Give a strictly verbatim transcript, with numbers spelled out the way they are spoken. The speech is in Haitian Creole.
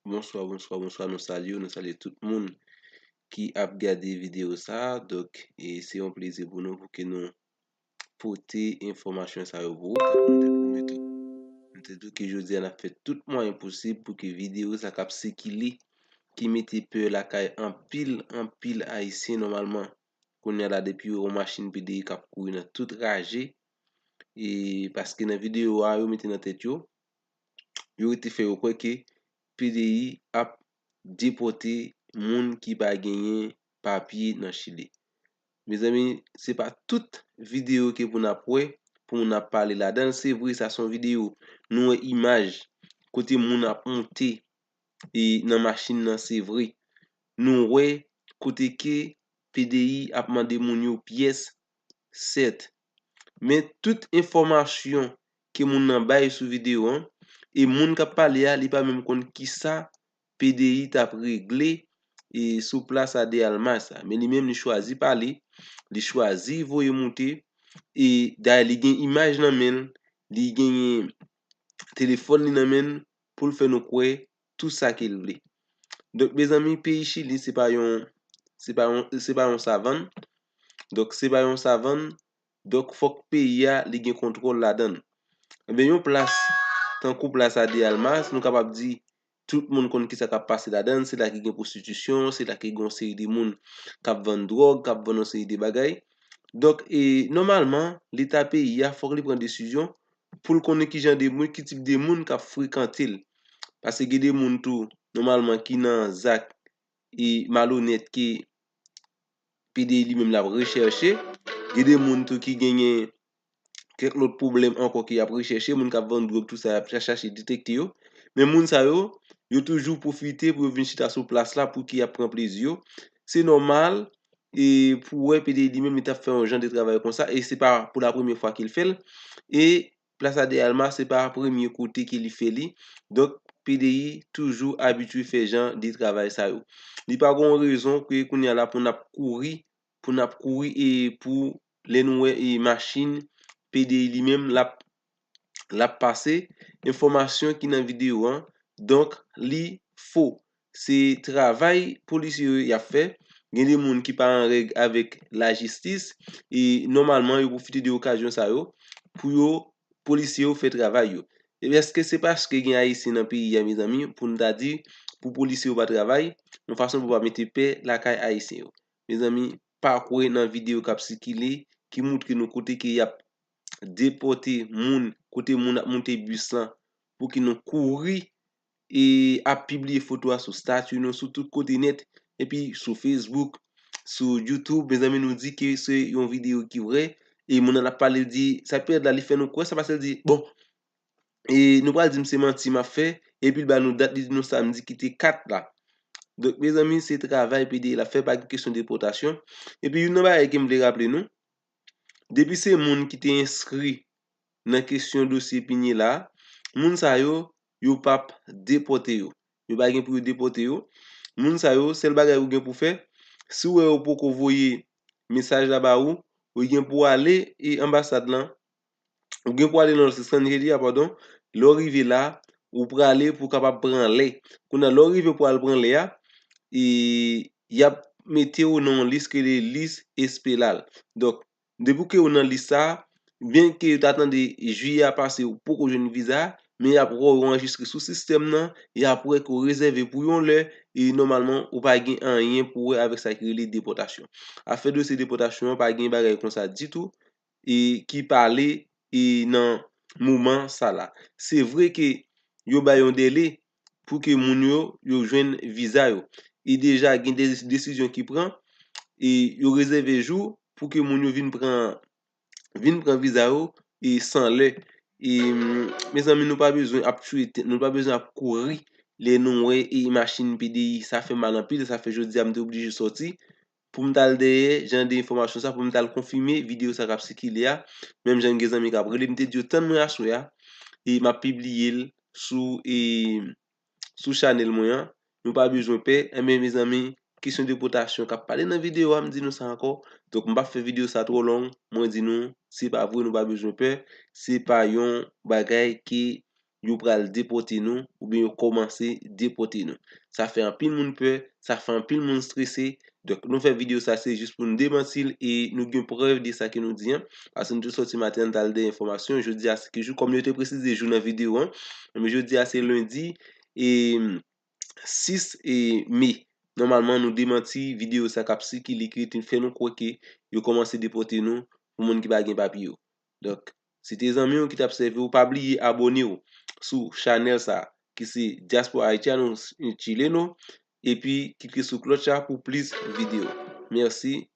Bonswa, bonswa, bonswa, nou salye w, nou salye tout moun ki ap gade videyo sa a. Donk, e se yon plezi pou nou pou ke nou pote enfòmasyon sa yo pou ou, tankou nou te pwomèt ou. Nou te di w ke jodi a n ap fè tout mwayen posib pou ke videyo sa k ap sikile, ki mete pè lakay anpil, anpil Ayisyen nòmalman. Kounye a la, depi yo wè yon machin P D I k ap kouri nan tout raje, e paske nan videyo a, yo mete nan tèt yo, yo rete fè yo kwè ke P D I ap depòte moun ki pa genyen papye nan Chili. Mezanmi, se pa tout videyo ke pou n ap wè, pou moun ap pale ladan l. Se vre, sa se yon videyo. Nou wè imaj kote moun ap monte e nan machin nan, se vre. Nou wè kote ke P D I ap mande moun yo pyès, sèt. Men tout enfòmasyon ke moun nan bay sou videyo an, e moun k ap pale a, li pa menm konn kisa P D I t ap regle e sou Plaza de Armas sa. Men li menm, li chwazi pale, li chwazi voye moute, e dayè, li gen imaj nan men l, li genyen telefòn li nan men l pou l fè nou kwè tou sa ke l vle. Donk, mezanmi, peyi Chili, se pa yon, se pa yon, se pa yon savann. Donk, se pa yon savann. Donk, fòk peyi a, li gen kontwòl ladan l. Ebyen, yon plas, tankou Plaza de Armas, nou kapab di, tout moun konn kisa k ap pase ladan l, se la ki gen pwostitisyon, se la ki gen yon seri de moun k ap vann dwòg, k ap vann yon seri de bagay. Donk, e, nòmalman, Leta peyi a, fòk li pran desizyon pou l konnen ki jan de moun, ki tip de moun k ap frekante l. Paske gen de moun tou, nòmalman, ki nan zak e malonèt ke P D I li menm l ap rechèche. Gen de moun tou ki genyen kèk lòt pwoblèm ankò ke y ap rechèche, moun k ap vann dwòg, tou sa, y ap cha-, chache detekte yo. Men moun sa yo, yo toujou pwofite pou yo vin chita sou plas la pou ke y ap pran plezi yo. Se nòmal, e pou wè P D I li menm, li t ap fè yon jan de travay konsa, e se pa pou la premye fwa ke l fè l. E Plaza de Armas, se pa premye kote ke li fè li. Donk, P D I toujou abitye fè jan de travay sa yo. Li pa gon rezon ke kounye a la pou n ap kouri, pou n ap kouri e pou lè nou wè e machin P D I li menm l ap, l ap pase. Enfòmasyon ki nan videyo an, donk, li fo. Se travay polisye yo y ap fè. Gen de moun ki pa an règ avèk lajistis, e nòmalman, yo pwofite de okazyon sa yo pou yo, polisye yo fè travay yo. Epi èske se paske gen Ayisyen nan peyi a, mezanmi, pou n ta di, pou polisye yo pa travay, yon fason pou pa mete pè lakay Ayisyen yo? Mezanmi, pa kwè nan videyo k ap sikile, ki montre nou kote ke y ap depòte moun, kote moun ap monte bis lan, pou ke nou kouri e ap pibliye foto a sou stati nou, sou tout kote nèt, epi sou Facebook, sou YouTube, mezanmi, nou di ke se yon videyo ki vrè, e moun nan ap pale, l di, sa ki pi rèd la, li fè nou kwè sa, paske l di, bon, e nou pral di m se manti m ap fè, epi l ba nou dat, li di nou samdi ki te kat la. Donk, mezanmi, se travay P D I l ap fè, pa gen kesyon depòtasyon. Epi youn nan bagay ke m vle raple nou, depi se moun ki te enskri nan kesyon dosye Pinye la, moun sa yo, yo p ap depòte yo. Yo pa gen pou yo depòte yo. Moun sa yo, sèl bagay ou gen pou fè, si w wè yo poko voye mesaj la ba ou, ou gen pou ale e anbasad lan, ou gen pou ale nan Los Angeles a, padon, lè w rive la, ou prale pou w kapab pran lè. Kounye a, lè w rive pou al pran lè a, e y ap mete w nan yon lis ke rele lis espelal. Donk, depi ke w nan lis sa a, byen ke yo ta tande jiyè a pase, ou poko jwenn viza a, men y ap wè w anrejistre sou sistèm nan, y ap wè ke w rezève pou yon lè, e nòmalman, ou pa gen anyen pou wè avèk sa ki rele depòtasyon. Afè dosye depòtasyon an, pa gen bagay konsa ditou, e ki pale, e nan moman sa la. Se vre ke yo bay yon dele pou ke moun yo, yo jwenn viza yo. E deja gen de desizyon ki pran, e yo rezève jou pou ke moun yo vin pran, vin pran viza yo, e san lè. E, mezanmi, nou pa bezwen ap tchwe tèt, nou pa bezwen ap kouri lè nou wè e machin P D I, sa fè mal anpil, sa fè jodi a m te oblije sòti pou m t al dèyè jan de enfòmasyon sa, pou m t al konfime videyo sa k ap sikile a. Menm jan gen zanmi k ap rele m, te di yo tann mwen aswè a, e m ap pibliye l sou, e, sou chanèl mwen an. Nou pa bezwen pè. Enben, mezanmi, kesyon depòtasyon k ap pale nan videyo a, m di nou sa ankò. Donk, m p ap fè videyo sa twò long. Mwen di nou, se pa vre, nou pa bezwen pè. Se pa yon bagay ki yo pral depòte nou, oubyen yo kòmanse depòte nou. Sa fè anpil moun pè, sa fè anpil moun strese. Donk, nou fè videyo sa, se jis pou nou demanti l e nou gen prèv de sa ke nou di an. Paske nou te sòti maten an, t al dèyè enfòmasyon. Jodi a, se ki jou, kòm yo te presize jou nan videyo an. Men jodi a, se lendi, e, sis, e, me. Nòmalman, nou demanti videyo sa k ap sikile, ki te fè nou kwè ke yo kòmanse depòte nou pou moun ki pa gen papye yo. Donk, si te zanmi w ki t ap sèvi w, pa bliye abòne w sou chanèl sa, ki se Diaspora Haitiano Chileno, epi klike sou klòch la pou plis videyo. Mèsi,